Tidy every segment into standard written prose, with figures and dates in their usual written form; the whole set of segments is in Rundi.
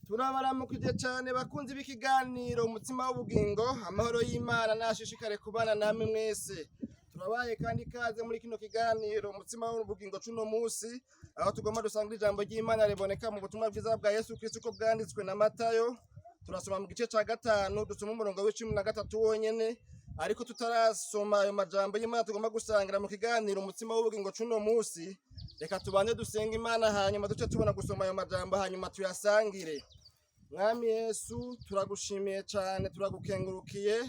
Turabaramukije cyane bakunzi b'ikiganiro Umutsima w'Ubugingo. Amahoro y'Imana nashishikare kubana namwe mwese. Turabaye kandi ikaze muri kino kiganiro Umutsima w'Ubugingo cuno musi, aho tugomba dusanga ijambo ry'Imana riboneka mu butumwa bwiza bwa Yesu Kristo uko bwanditswe na Matayo. Turasoma mu gice ca 5, dusoma umurongo wa 13 wonyene. Ariko tutarasoma ayo majambo y'Imana tugomba gusangira mu kiganiro Umutsima w'Ubugingo cuno musi, reka tubanze dusenga Imana, hanyuma duce tubona gusoma ayo majambo, hanyuma tuyasangire. Mwami Yesu, turagushimiye cyane, turagukengurukiye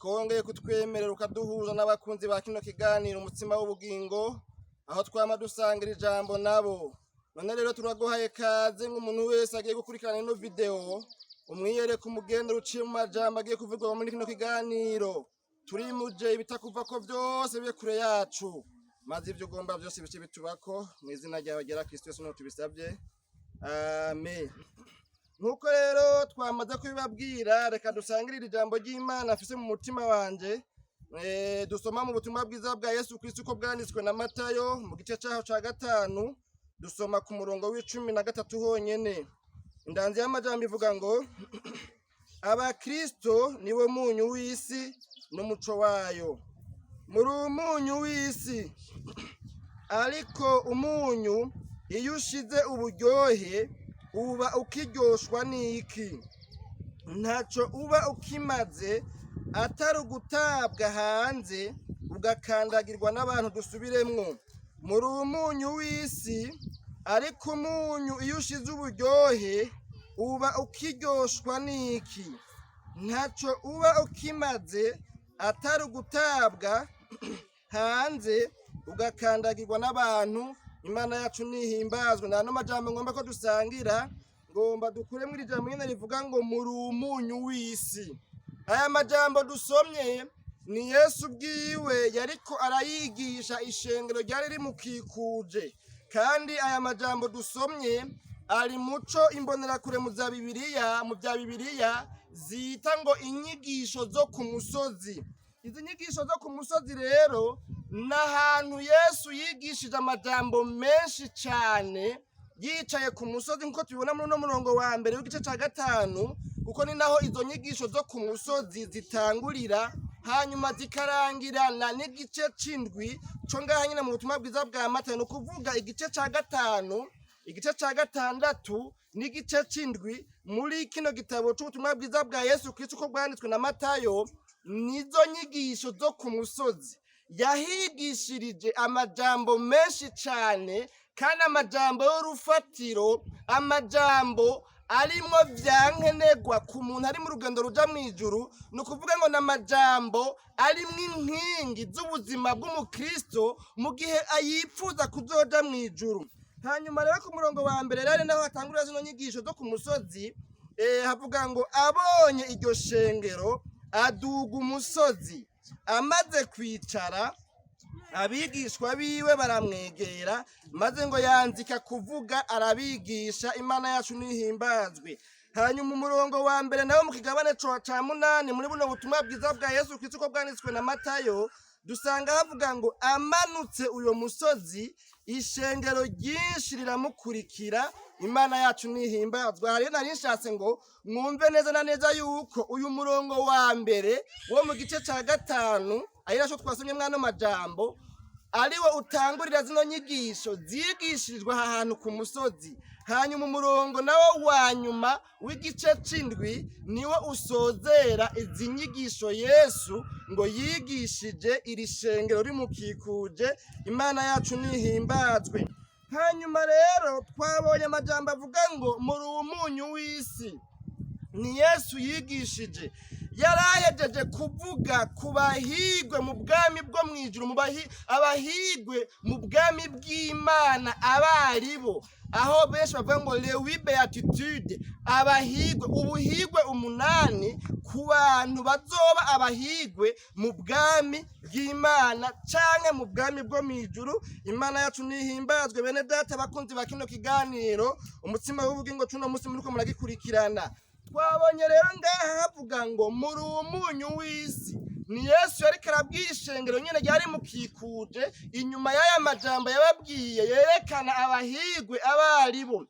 ko wongeye kutwemerera ukaduhuza n'abakunzi ba kino kiganiro Umutsima w'Ubugingo, aho twama dusangira ijambo nabo. None rero turaguhaye kaze nk'umuntu wese agiye gukurikirana ino video, umwiyereke, umugendera uciye mu majambo agiye kuvugwa muri kino kiganiro. Turimuje ibitakuvako byose bibe kure yacu, maze ibyo ugomba byose bice bitubako. Mu izina ryawe ryera Kristo Yesu niho tubisabye, amen. Nk'uko rero twamaze kubibabwira, reka dusangirire ijambo ry'Imana afise mu mutima wanje. Dusoma mu butumwa bwiza bwa Yesu Kristo uko bwanditswe na Matayo, mu gice cyaho ca 5, dusoma ku murongo wa 13 honyene. Indanzi y'amajambo ivuga ngo: "Abakristo niwe munyu w'isi n'umuco wayo." Muri umunyu w'isi, ariko umunyu iyo ushize uburyohe uba ukiryoshwa n'iki? Ntaco uba ukimaze atari ugutabwa hanze ugakandagirwa n'abantu. Dusubiremwo: muri umunyu w'isi, ariko umunyu iyo ushize uburyohe uba ukiryoshwa n'iki? Ntaco uba ukimaze atari ugutabwa hanze ugakandagirwa n'abantu. Imana yacu nihimbazwe. Nta no majambo ngomba ko dusangira, ngomba dukuremo iri jambo nyene rivuga ngo muri umunyu w'isi. Aya majambo dusomye ni Yesu ubwiwe yariko arayigisha ishengero ryari rimukikuje, kandi aya majambo dusomye ari muco imbonerakure mu za Bibiliya, mu bya Bibiliya zita ngo inyigisho zo ku musozi. Izi nyigisho zo ku musozi rero ni ahantu Yesu yigishije amajambo menshi cyane yicaye ku musozi, nk'uko tubibona muri uno murongo wa mbere w'igice cya 5, kuko ni naho izo nyigisho zo ku musozi zitangurira, hanyuma zikarangirana n'igice c'indwi co ngaha nyine mu butumwa bwiza bwa Matayo. Ni ukuvuga igice ca 5, igice ca 6 n'igice c'indwi muri kino gitabo c'ubutumwa bwiza bwa Yesu Kristo uko bwanditswe na Matayo, nizo nyigisho zo ku musozi. Yahigishirije amajambo menshi cane, kandi amajambo y'urufatiro, amajambo arimwo vyankenerwa ku muntu ari mu rugendo ruja mw'ijuru. Ni ukuvuga ngo ni amajambo arimwo inkingi z'ubuzima bw'umukristo mu gihe yipfuza kuzoja mw'ijuru. Hanyuma rero ku murongo wa mbere rero naho hatangurira zino nyigisho zo ku musozi, havuga ngo abonye iryo shengero aduga umusozi, amaze kwicara abigishwa biwe baramwegera, maze ngo yanzika kuvuga arabigisha. Imana yacu nihimbazwe. Hanyuma umurongo wa mbere nawo mu kigabane ca 8 muri buno butumwa bwiza bwa Yesu Kristo uko bwanditswe na Matayo, dusanga havuga ngo amanutse uyo musozi ishengero ryinshi riramukurikira. Imana yacu nihimbazwa. Hariyo nari nshatse ngo mwumve neza na neza yuko uyu murongo wa mbere wo mu gice ca 5, ari naco twasomye mwano majambo, ariwo utangurira zino nyigisho zigishirijwe aha hantu ku musozi. Hanyuma umurongo nawo wa nyuma w'igice c'indwi niwo usozera izi nyigisho Yesu ngo yigishije iri shengero rimukikuje. Imana yacu nihimbazwe. Hanyuma rero twabonye amajambo avuga ngo muri umunyu w'isi, ni Yesu yigishije. Yarahejeje kuvuga ku bahigwe mu bwami bwo mu ijuru, abahigwe mu bwami bw'Imana abaribo, aho benshi bavuga ngo les huit béatitudes, abahigwe, ubuhigwe umunani ku bantu bazoba abahigwe mu bwami bw'Imana canke mu bwami bwo mu ijuru. Imana yacu nihimbazwe. Bene data bakunzi ba kino kiganiro Umutsima w'Ubugingo cuno musi muriko muragikurikirana, twabonye rero ngaha havuga ngo muri umunyu w'isi. Ni Yesu yariko arabwira ishengero nyene ryari mukikuje, inyuma y'aya majambo yababwiye yerekana abahigwe abaribo.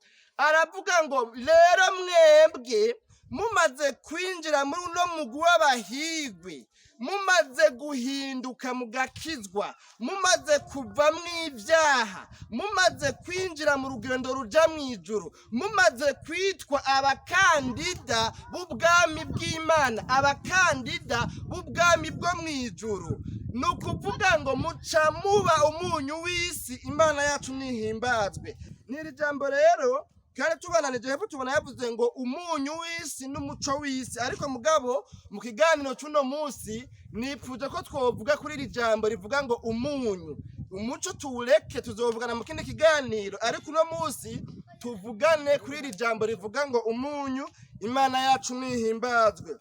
Aravuga ngo rero mwebwe mumaze kwinjira muri uno mugwi w'abahigwe, mumaze guhinduka mugakizwa, mumaze kuva mw'ibyaha, mumaze kwinjira mu rugendo ruja mw'ijuru, mumaze kwitwa abakandida b'ubwami bw'Imana, abakandida b'ubwami bwo mw'ijuru, ni ukuvuga ngo muca muba umunyu w'isi. Imana yacu nihimbazwe. N'iri jambo rero kandi tubananije hepfo, tubona yavuze ngo umunyu w'isi n'umuco w'isi. Ariko mugabo mu kiganiro c'uno munsi nipfuje ko twovuga kuri iri jambo rivuga ngo umunyu. Umuco tuwureke, tuzovugana mu kindi kiganiro, ariko uno munsi tuvugane kuri iri jambo rivuga ngo umunyu. Imana yacu nihimbazwe.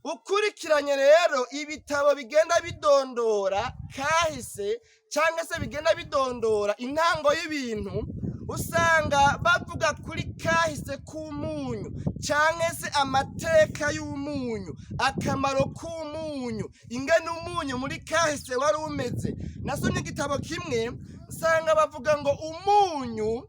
Ukurikiranye rero ibitabo bigenda bidondora kahise cyangwa se bigenda bidondora intango y'ibintu, usanga bavuga kuri kahise k'umunyu cyangwa se amateka y'umunyu, akamaro k'umunyu, ingene umunyu muri kahise wari umeze. Nasomye igitabo kimwe, usanga bavuga ngo umunyu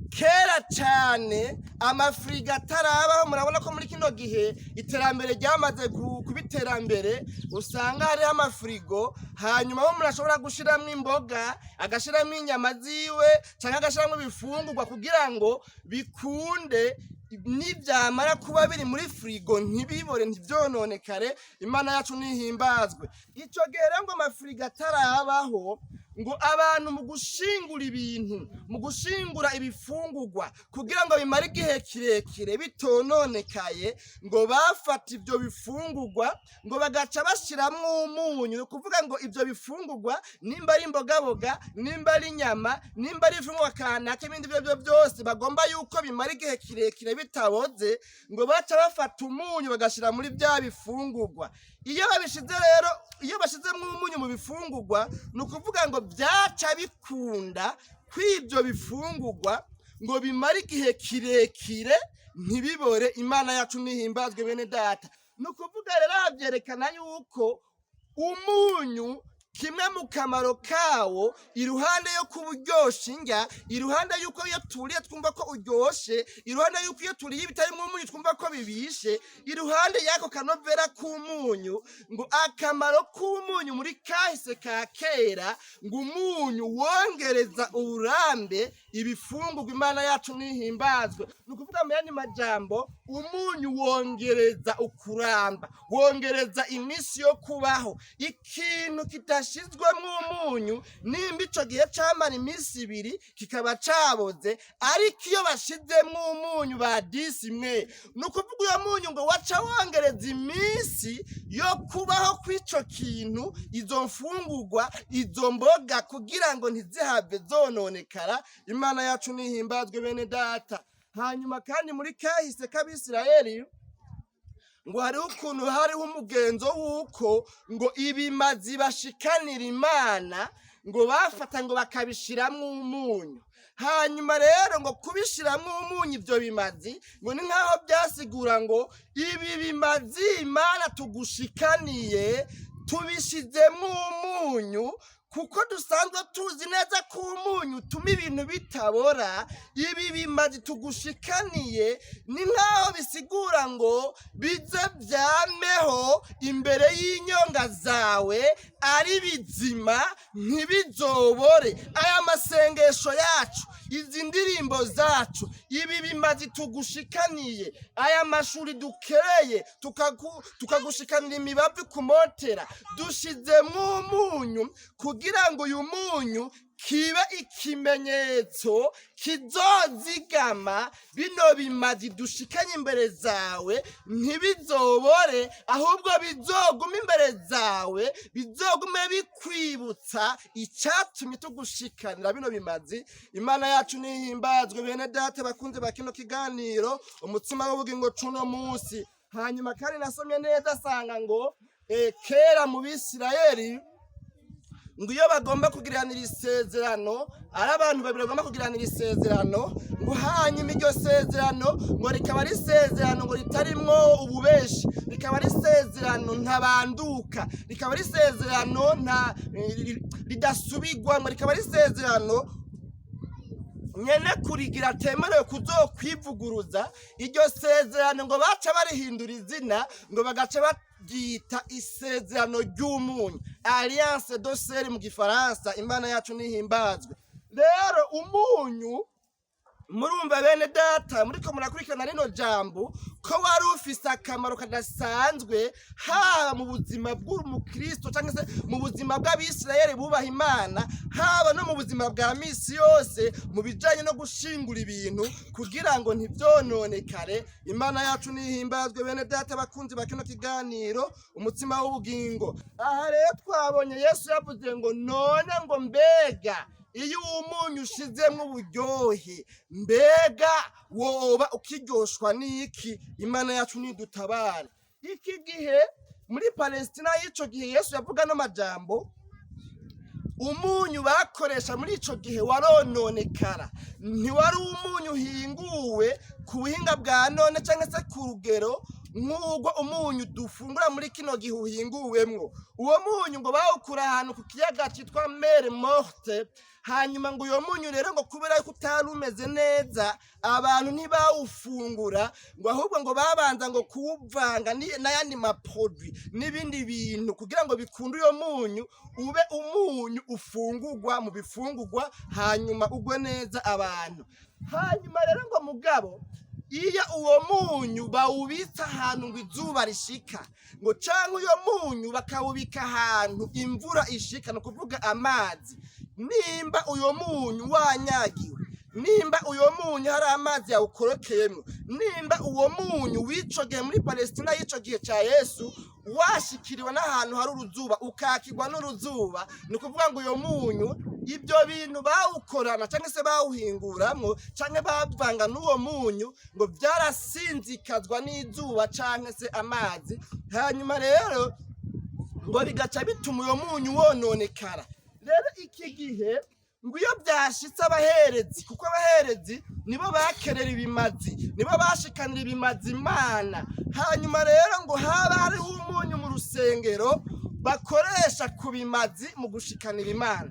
kera cyane amafirigo atarabaho. Murabona ko muri kino gihe iterambere ryamaze kuba iterambere, usanga hariho amafirigo, hanyuma aho umuntu ashobora gushyiramo imboga, agashyiramo inyama ziwe cyangwa agashyiramo ibifungurwa kugira ngo bikunde nibyamara kuba biri muri firigo ntibibore, ntibyononekare. Imana yacu nihimbazwe. Icyo gihe rero ngo amafirigo atarabaho, ngo abantu mu gushingura ibintu, mu gushingura ibifungurwa kugira ngo bimare igihe kirekire bitononekaye, ngo bafata ibyo bifungurwa ngo bagaca bashiramwo umunyu. Ni ukuvuga ngo ibyo bifungurwa, nimba ari imbogaboga, nimba ari inyama, nimba ari ibifungurwa kanaka, ibindi ibyo aribyo byose bagomba yuko bimara igihe kirekire bitaboze, ngo baca bafata umunyu bagashira muri bya bifungurwa. Iyo babishize rero, iyo bashizemo umunyu mu bifungurwa, ni ukuvuga ngo byaca bikunda kw'ibyo bifungurwa ngo bimare igihe kirekire ntibibore. Imana yacu nihimbazwe, bene data. Ni ukuvuga rero aha byerekana yuko umunyu, kimwe mu kamaro kawo, iruhande yo kuba uryosha indya, iruhande y'uko iyo turiye twumva ko uryoshe, iruhande y'uko iyo turiye ibitarimo umunyu twumva ko bibishe, iruhande y'ako kanovera k'umunyu, ngo akamaro k'umunyu muri kahise ka kera, ngo umunyu wongereza uburambe ibifungurwa. Imana yacu nihimbazwe. Ni ukuvuga mu yandi majambo, umunyu wongereza ukuramba, wongereza iminsi yo kubaho. Ikintu kidashizwemo umunyu, nimba ico gihe camara iminsi 2 kikaba caboze, ariko iyo bashizemwo umunyu ba disi mwe, ni ukuvuga uyo munyu ngo waca wongereza iminsi yo kubaho kw'ico kintu, izo mfungurwa, izo mboga, kugira ngo ntizihave zononekara. Imana yacu nihimbazwe, bene data. Hanyuma kandi muri kahise k'Abisirayeli, ngo hariho ukuntu hariho umugenzo w'uko ngo ibimazi bashikanira Imana ngo bafata ngo bakabishiramwo umunyu. Hanyuma rero ngo kubishiramwo umunyu ibyo bimazi, ngo ni nk'aho byasigura ngo ibi bimazi Imana tugushikaniye tubishizemwo umunyu, kuko dusanzwe tuzi neza ko umunyu utuma ibintu bitabora. Ibi bimazi tugushikaniye ni nk'aho bisigura ngo bize byameho imbere y'inyonga zawe ari bizima, ntibizobore. Aya masengesho yacu, izi ndirimbo zacu, ibi bimazi tugushikaniye, aya mashuri dukereye, tukagushikanira imibavu kumotera, dushizemwo umunyu kugira ngo uyu munyu kibe ikimenyetso kizozigama bino bimazi dushikanye imbere zawe, ntibizobore, ahubwo bizogume imbere zawe, bizogume bikwibutsa icyatumye tugushikanira bino bimazi. Imana yacu nihimbazwe, bene data bakunze ba kino kiganiro Umutsima w'Ubugingo cuno munsi. Hanyuma kandi nasomye neza, asanga ngo kera mu Bisirayeli, ngo iyo bagomba kugiranira isezerano, ari abantu babiri bagomba kugiranira isezerano, ngo hanyuma iryo sezerano ngo rikaba ari isezerano ngo ritarimwo ububeshi, rikaba ari isezerano ntabanduka, rikaba ari isezerano nta ridasubigwamo, rikaba ari isezerano Nyene kurigira atemerewe kuzokwivuguruza. Iryo sezerano ngo baca barihindura izina, ngo bagaca baryita isezerano ry'umunyu, alliance de sel mu Gifaransa. Imana yacu nihimbazwe. Rero umunyu, murumva bene data muriko murakurikirana rino jambo, ko wari ufise akamaro kadasanzwe, haba mu buzima bw'umukristo cyangwa se mu buzima bw'Abisirayeli bubaha Imana, haba no mu buzima bwa misi yose mu bijanye no gushingura ibintu kugira ngo ntivyononekare. Imana yacu nihimbazwe. Bene data bakunzi ba kino kiganiro Umutsima w'Ubugingo, aha rero twabonye Yesu yavuze ngo: "None ngo mbega iyo umunyu ushizemwo uburyohe, mbega woba ukiryoshwa n'iki?" Imana yacu nidutabare. Iki gihe muri Palestina y'ico gihe Yesu yavuga no majambo, umunyu bakoresha muri ico gihe warononekara. Ntiwari umunyu uhinguwe ku buhinga bwa none cyangwa se ku rugero nk'ubwo umunyu dufungura muri kino gihe uhinguwemwo. Uwo munyu ngo bawukura ahantu ku kiyaga cyitwa Mer Morte. Hanyuma ngo uyo munyu rero, ngo kubera yuko utari umeze neza, abantu ntibawufungura, ngo ahubwo ngo babanza ngo kuwuvanga n'ayandi ma produits n'ibindi bintu kugira ngo bikunde uyo munyu ube umunyu ufungurwa mu bifungurwa, hanyuma ugwe neza abantu. Hanyuma rero ngo mugabo iyo uwo munyu bawubitse ahantu ngo izuba rishika, ngo canke uyo munyu bakawubika ahantu imvura ishika, ni ukuvuga amazi, nimba uyo munyu wanyagiwe, nimba uyo munyu hari amazi yawukorokeyemwo, nimba uwo munyu w'ico gihe muri Palestina y'ico gihe ca Yesu washikiriwe n'ahantu hari uruzuba, ukakirwa n'uruzuba, ni ukuvuga ngo uyo munyu, ibyo bintu bawukorana cyangwa se bawuhinguramwo cyangwa bavanga n'uwo munyu, ngo byarasinzikazwa n'izuba cyangwa se amazi. Hanyuma rero ngo bigaca bituma uyo munyu wononekara. Rero iki gihe ngo iyo byashitse abaherezi, kuko abaherezi nibo bakerera ibimazi, nibo bashikanira ibimazi Imana, hanyuma rero ngo haba hariho umunyu mu rusengero bakoresha ku bimazi mu gushikanira Imana.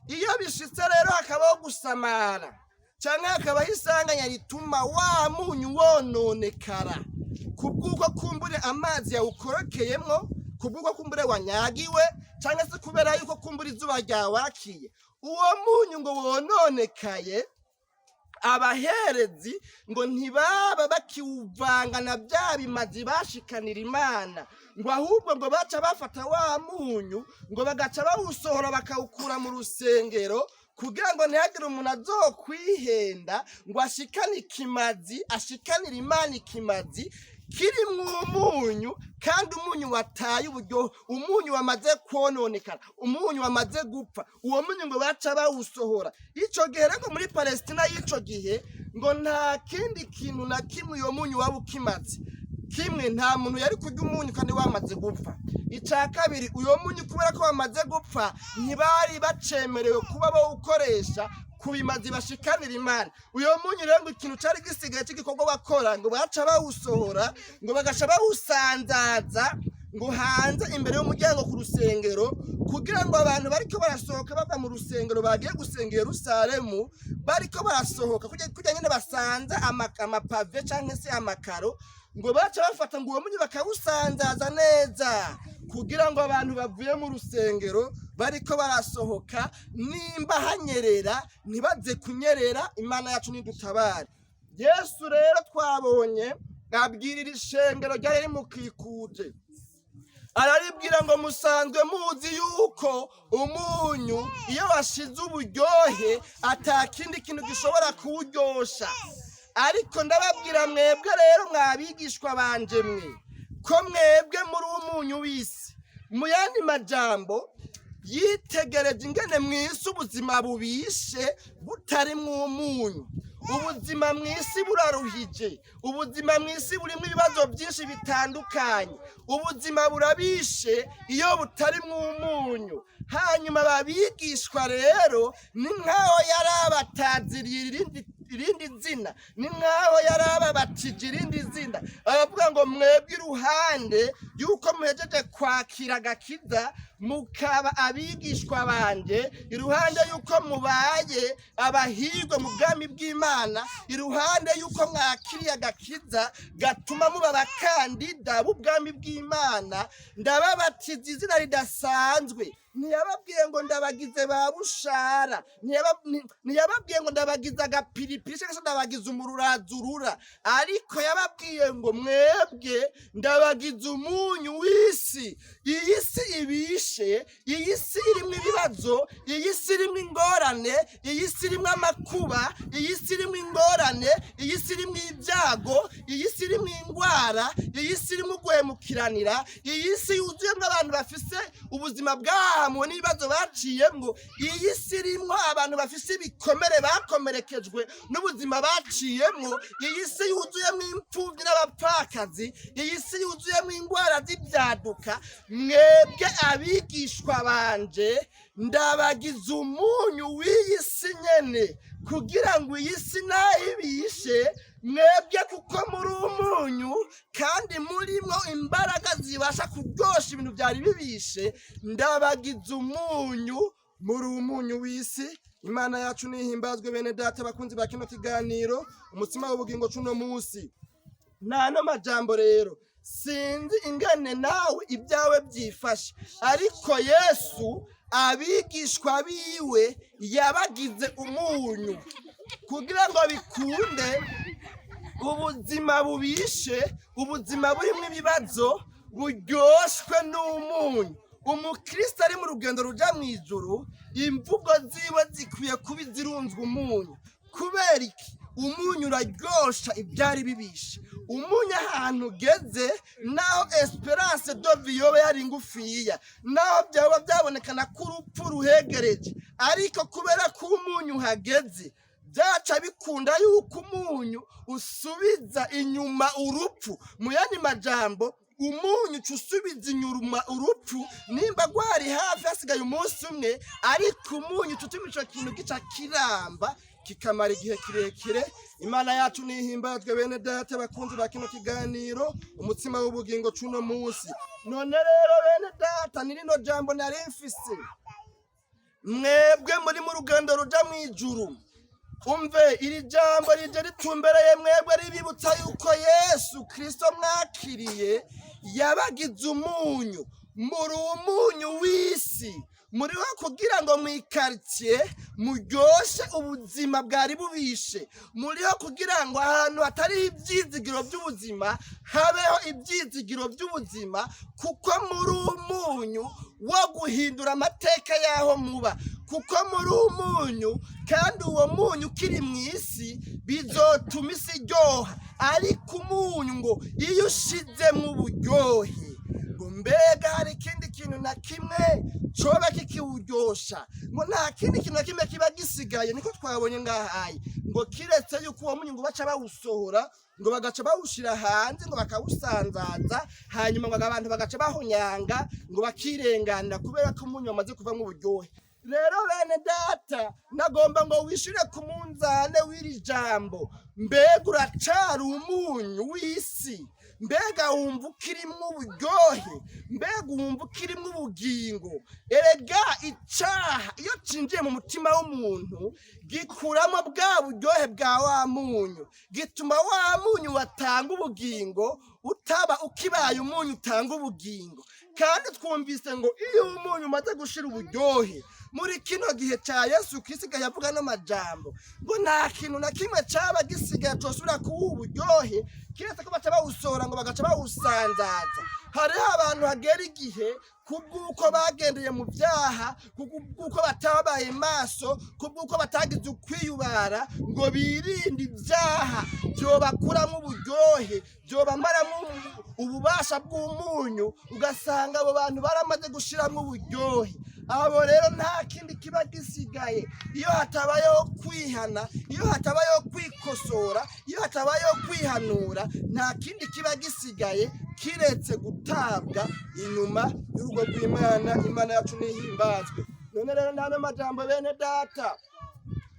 Iyo bishitse rero hakabaho gusamara cyangwa hakabaho isanganya rituma wa munyu wononekara, kubw'uko kumbure amazi yawukorokeyemwo, kubw'uko kumbure wanyagiwe, cyangwa se kubera yuko kumbura izuba ryawakiye, uwo munyu ngo wononekaye, abaherezi ngo ntibaba bakiwuvanga na bya bimazi bashikanira Imana, ngo ahubwo ngo baca bafata wa munyu, ngo bagaca bawusohora, bakawukura mu rusengero, kugira ngo ntihagire umuntu azokwihenda ngo ashikane ikimazi, ashikanire Imana ikimazi kirimwo umunyu, kandi umunyu wataye uburyohe, umunyu wamaze kwononekara, umunyu wamaze gupfa. Uwo munyu ngo baca bawusohora. Ico gihe rero muri Palestina y'ico gihe ngo nta kindi kintu na kimwe uyo munyu waba ukimaze. Kimwe, nta muntu yari kurya umunyu kandi wamaze gupfa. Icya kabiri, uyo munyu kubera ko wamaze gupfa, ntibari bacemerewe kuba bawukoresha ku bimazi bashikanira Imana. Uyo munyu rero ngo ikintu cari gisigaye cy'igikorwa bakora, ngo baca bawusohora, ngo bagaca bawusanzaza ngo hanze imbere y'umuryango ku rusengero, kugira ngo abantu bariko barasohoka bava mu rusengero bagiye gusenga i Yerusalemu, bariko barasohoka kugira nyene basanze ama pavés canke se amakaro, ngo baca bafata ngo uwo munyu bakawusanzaza neza, kugira ngo abantu bavuye mu rusengero bariko barasohoka, nimba hanyerera ntibaze kunyerera. Imana yacu nidutabare. Yesu rero twabonye abwirira ishengero ryari rimukikuje, araribwira ngo: "Musanzwe muzi yuko umunyu iyo washize uburyohe ata kindi kintu gishobora kuwuryosha. Ariko ndababwira mwebwe rero mwabigishwa banje mwe, ko mwebwe muri umunyu w'isi." Mu yandi majambo, yitegereje ingene mw'isi ubuzima bubishe butarimwo umunyu. Ubuzima mw'isi buraruhije, ubuzima mw'isi burimo ibibazo byinshi bitandukanye, ubuzima burabishe iyo butarimwo umunyu. Hanyuma babigishwa rero ni nk'aho yari abataziriye irindi zina, ni nk'aho yari ababatije irindi zina. Baravuga ngo: "Mwebwe iruhande y'uko muhejeje kwakira agakiza, Mukaba abigishwa banje, iruhande y'uko mubaye abahirwe mu bwami bw'Imana, iruhande y'uko mwakiriye agakiza gatuma muba abakandida b'ubwami bw'Imana, ndababatiza izina ridasanzwe. Ntiyababwiye ngo ndabagize ba bushara, ntiyababwiye ngo ndabagize agapiripiri cyangwa se ndabagize umururazurura, ariko yababwiye ngo mwebwe ndabagize umunyu w'isi. Iyi si ibishe, iyi si irimwo ibibazo, iyi si irimwo ingorane, iyi si irimwo amakuba, iyi si irimwo ingorane, iyi si irimwo ibyago, iyi si irimwo indwara, iyi si irimwo guhemukiranira, iyi si yuzuyemwo abantu bafise ubuzima bwahamuwe n'ibibazo baciyemwo, iyi si irimwo abantu bafise ibikomere bakomerekejwe n'ubuzima baciyemwo, iyi si yuzuyemwo imfubyi n'abapfakazi, iyi si yuzuyemwo indwara z'ibyaduka. Mwebwe abigishwa banje, ndabagize umunyu w'iyi si nyene, kugira ngo iyi si nayibishe, mwebwe kuko muri umunyu kandi murimwo imbaraga zibasha kuryosha ibintu byari bibishe. Ndabagize umunyu, muri umunyu w'isi. Imana yacu nihimbazwe. Bene data bakunzi ba kino kiganiro Umutsima w'Ubugingo cuno musi, nta majambo rero, sinzi ingene nawe ibyawe byifashe, ariko Yesu abigishwa biwe yabagize umunyu kugira ngo bikunde ubuzima bubishe, ubuzima burimo ibibazo, buryoshwe n'umunyu. Umukristo ari mu rugendo ruja mu ijuru, imvugo ziwe zikwiye kuba izirunzwe umunyu. Kubera iki? Umunyu uraryosha ibyari bibishe. Umunyu ahantu ugeze, naho espérance de vie yoba yari ngufiya, naho byaba byabonekana ko urupfu ruhegereje, ariko kubera ko umunyu uhageze, byaca bikunda yuko umunyu usubiza inyuma urupfu. Mu yandi majambo, umunyu uca usubiza inyuma urupfu nimba rwari hafi, hasigaye umunsi umwe, ariko umunyu uca utuma ico kintu gica kiramba, kikamara igihe kirekire. Imana yacu nihimbazwe. Bene data bakunzi ba kino kiganiro Umutsima w'Ubugingo cuno munsi, none rero bene data, ni rino jambo nari mfise. Mwebwe muri mu rugendo ruja mw'ijuru, umve iri jambo rije ritumbereye mwebwe, ribibutsa yuko Yesu Kristo mwakiriye yabagize umunyu. Muri umunyu w'isi, muriho kugira ngo mwikaritsiye muryoshe ubuzima bwari bubishe, muriho kugira ngo ahantu hatari ibyizigiro by'ubuzima habeho ibyizigiro by'ubuzima, kuko muri umunyu wo guhindura amateka y'aho muba, kuko muri umunyu, kandi uwo munyu ukiri mu isi bizotuma isi iryoha. Ariko umunyu ngo iyo ushizemo uburyohe, ngo mbega hari ikindi kintu na kimwe coba kikiwuryosha? Ngo nta kindi kintu na kimwe kiba gisigaye, niko twabonye ngahaye, ngo kiretse yuko uwo munyu ngo baca bawusohora, ngo bagaca bawushira hanze, ngo bakawusanzaza, hanyuma ngo abantu bagaca bahonyanga, ngo bakirenganira, kubera ko umunyu wamaze kuvamwo uburyohe. Rero bene data, nagomba ngo wishire ku munzane w'iri jambo: mbega uracari umunyu w'isi? Mbega wumva ukirimwo uburyohe? Mbega wumva ukirimwo ubugingo? Erega icaha iyo cinjiye mu mutima w'umuntu gikuramo bwa buryohe bwa wa munyu, gituma wa munyu watanga ubugingo utaba ukibaye umunyu utanga ubugingo. Kandi twumvise ngo iyo umunyu umaze gushira uburyohe, muri kino gihe ca Yesu Kristo yavuga n'amajambo ngo nta kintu na kimwe caba gisigaye cosubira kuwuha uburyohe, kiretse ko baca bawusohora, ngo bagaca bawusanzaza. Hariho abantu hagera igihe, kubw'uko bagendeye mu byaha, kubw'uko batabaye maso, kubw'uko batagize ukwiyubara ngo birinde ibyaha byobakuramo uburyohe, byobamaramo ububasha bw'umunyu, ugasanga abo bantu baramaze gushiramo uburyohe. Abo rero nta kindi kiba gisigaye, iyo hatabayeho kwihana, iyo hatabayeho kwikosora, iyo hatabayeho kwihanura, nta kindi kiba gisigaye kiretse gutabwa inyuma y'urugo rw'Imana. Imana yacu nihimbazwe. None rero nta n'amajambo, bene data.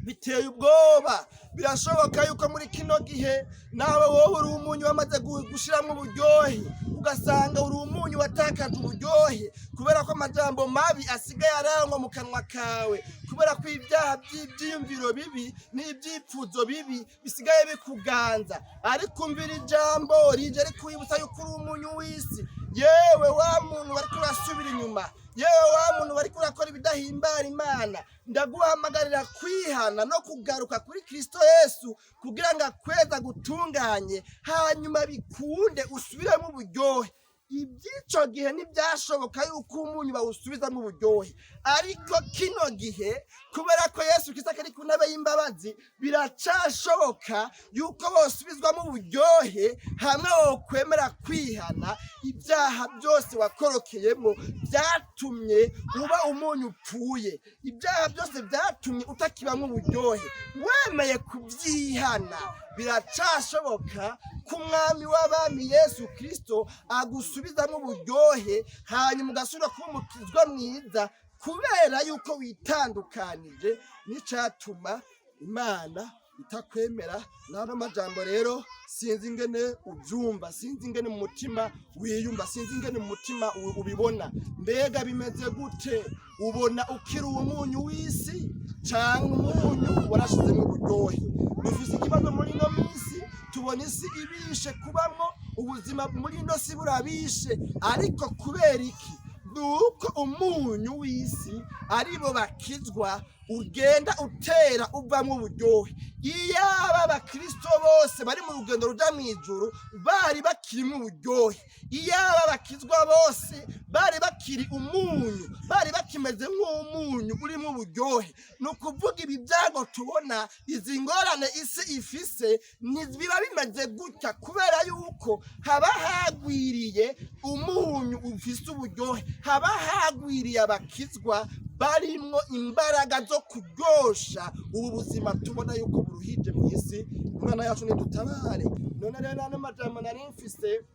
Biteye ubwoba. Birashoboka yuko muri kino gihe nawe wowe uri umunyu wamaze gushiramwo uburyohe, ugasanga uri umunyu watakaje uburyohe kubera ko amajambo mabi asigaye arangwa mu kanwa kawe, kubera ko ibyaha by'ibyiyumviro bibi n'ibyipfuzo bibi bisigaye bikuganza. Ariko umvira ijambo rije rikwibutsa yuko uri umunyu w'isi. Yewe wa muntu wariko urasubira inyuma, yewe wa muntu wariko urakora ibidahimbara Imana, ndaguhamagarira kwihana no kugaruka kuri Kristo Yesu kugira ngo akweza gutunganye, hanyuma bikunde usubiremo uburyohe. Iby'ico gihe ntibyashoboka yuko umunyu bawusubizamo uburyohe, ariko kino gihe, kubera ko Yesu Kristo akiri ku ntebe y'imbabazi, biracashoboka yuko bosubizwamo uburyohe hamwe wokwemera kwihana ibyaha byose wakorokeyemo byatumye uba umunyu upfuye, ibyaha byose byatumye utakibamo uburyohe. Wemeye kubyihana, biracashoboka ko Umwami w'abami Yesu Kristo agusubizamo uburyohe, hanyuma ugasubira kuba umukizwa mwiza, kubera yuko witandukanije n'icatuma Imana itakwemera. N'ano majambo rero, sinzi ingene ubyumva, sinzi ingene mu mutima wiyumva, sinzi ingene mu mutima ubibona. Mbega bimeze gute? Ubona ukiri umunyu w'isi, canke umunyu warashizemo uburyohe? Dufise ikibazo muri ino minsi, tubona isi ibishe kubamwo, ubuzima muri ino si burabishe. Ariko kubera iki? Nuko umunyu w'isi, aribo bakizwa, ugenda utera uvamwo uburyohe. Iyaba abakristo bose bari mu rugendo ruja mu ijuru bari bakirimo uburyohe, iyaba abakizwa bose bari bakiri umunyu, bari bakimeze nk'umunyu urimo uburyohe, ni ukuvuga ibi byago tubona, izi ngorane isi ifise, ntibiba bimeze gutya, kubera yuko haba hagwiriye umunyu ufise uburyohe, haba hagwiriye abakizwa barimwo imbaraga zo kuryosha ubu buzima tubona yuko buruhije mu isi. Imana yacu nidutabare. None rero, ano majambo nari mfise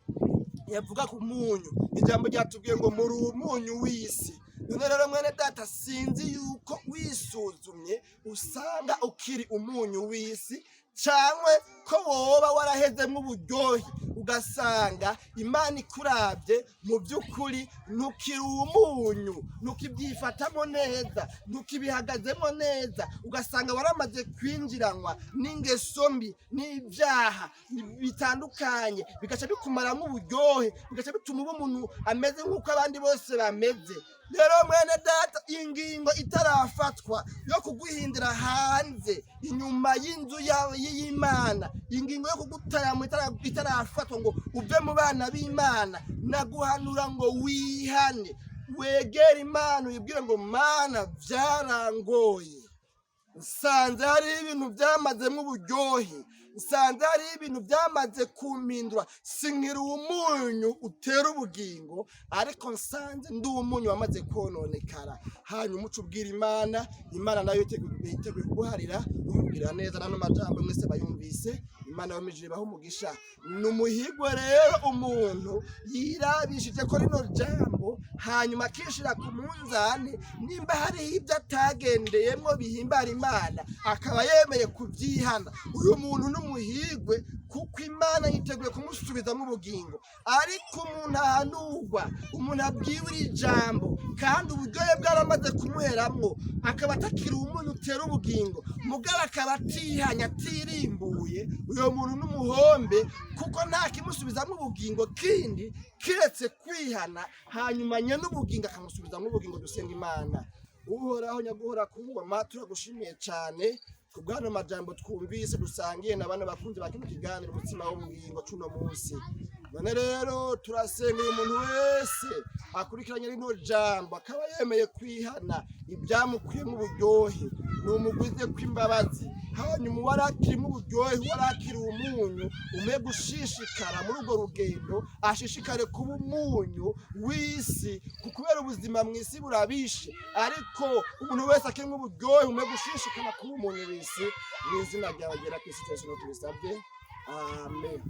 yavuga ku munyu. Ijambo ryatubwiye ngo muri umunyu w'isi. None rero, mwene data, sinzi yuko wisuzumye usanga ukiri umunyu w'isi, cyangwa ko woba warahezemwo uburyohe, ugasanga Imana ikurabye mu by'ukuri ntukiri umunyu, ntukibyifatamo neza, ntukibihagazemo neza, ugasanga waramaze kwinjiranwa n'ingeso mbi n'ibyaha bitandukanye, bigaca bikumaramo uburyohe, bigaca bituma uba umuntu ameze nk'uko abandi bose bameze. Rero mwene data, ingingo itarafatwa yo kuguhindira hanze inyuma y'inzu y'Imana, ingingo yo kugutara itarafatwa ngo uve mu bana b'Imana, naguhanura ngo wihane, wegere Imana, uyibwire ngo: "Mana, byarangoye, nsanze hariho ibintu byamazemo uburyohe, nsanze hariho ibintu byamaze kumpindura, sinkiri umunyu utera ubugingo, ariko nsanze ndi umunyu wamaze kononekara." Hanyuma uca ubwira Imana, Imana nayo yiteguye kuguharira, ukubwira neza. N'ano majambo mwese bayumvise, Imana yomije ibahe umugisha. Ni umuhigwe rero umuntu yirabishije ko rino jambo, hanyuma akishira ku munzani, nimba hariho ibyo atagendeyemwo bihimbara Imana, akaba yemeye kubyihana. Uyu muntu n'umuhigwe, kuko Imana yiteguye kumusubizamo ubugingo. Ariko umuntu ahanurwa, umuntu abwiwe iri jambo, kandi uburyohe bwaramaze kumuheramwo, akaba atakiri umunyu utera ubugingo, mugabo akaba atihanye, atirimbuye, uyo muntu n'umuhombe, kuko nta kimusubizamo ubugingo kindi kiretse kwihana, hanyuma nyene ubugingo akamusubizamo ubugingo. Dusenga Imana. Uhoraho nyaguhora ku ngoma, turagushimiye cyane ku bw'ano majambo twumvise, dusangiye na bano bakunzi ba kino kiganiro Umutsima w'Ubugingo cuno munsi. None rero turasenga uyu muntu wese akurikiranye rino jambo, akaba yemeye kwihana ibyamukuyemo uburyohe, ni umugwize kw'imbabazi. Hanyuma uwarakirimo uburyohe, uwarakira umunyu, ume gushishikara muri urwo rugendo, ashishikare kuba umunyu w'isi, kubera ubuzima mu isi burabishe. Ariko umuntu wese akirimo uburyohe, ume gushishikara kuba umunyu w'isi. Mu izina ryawe ryera Kristo Yesu tubisabye, amen.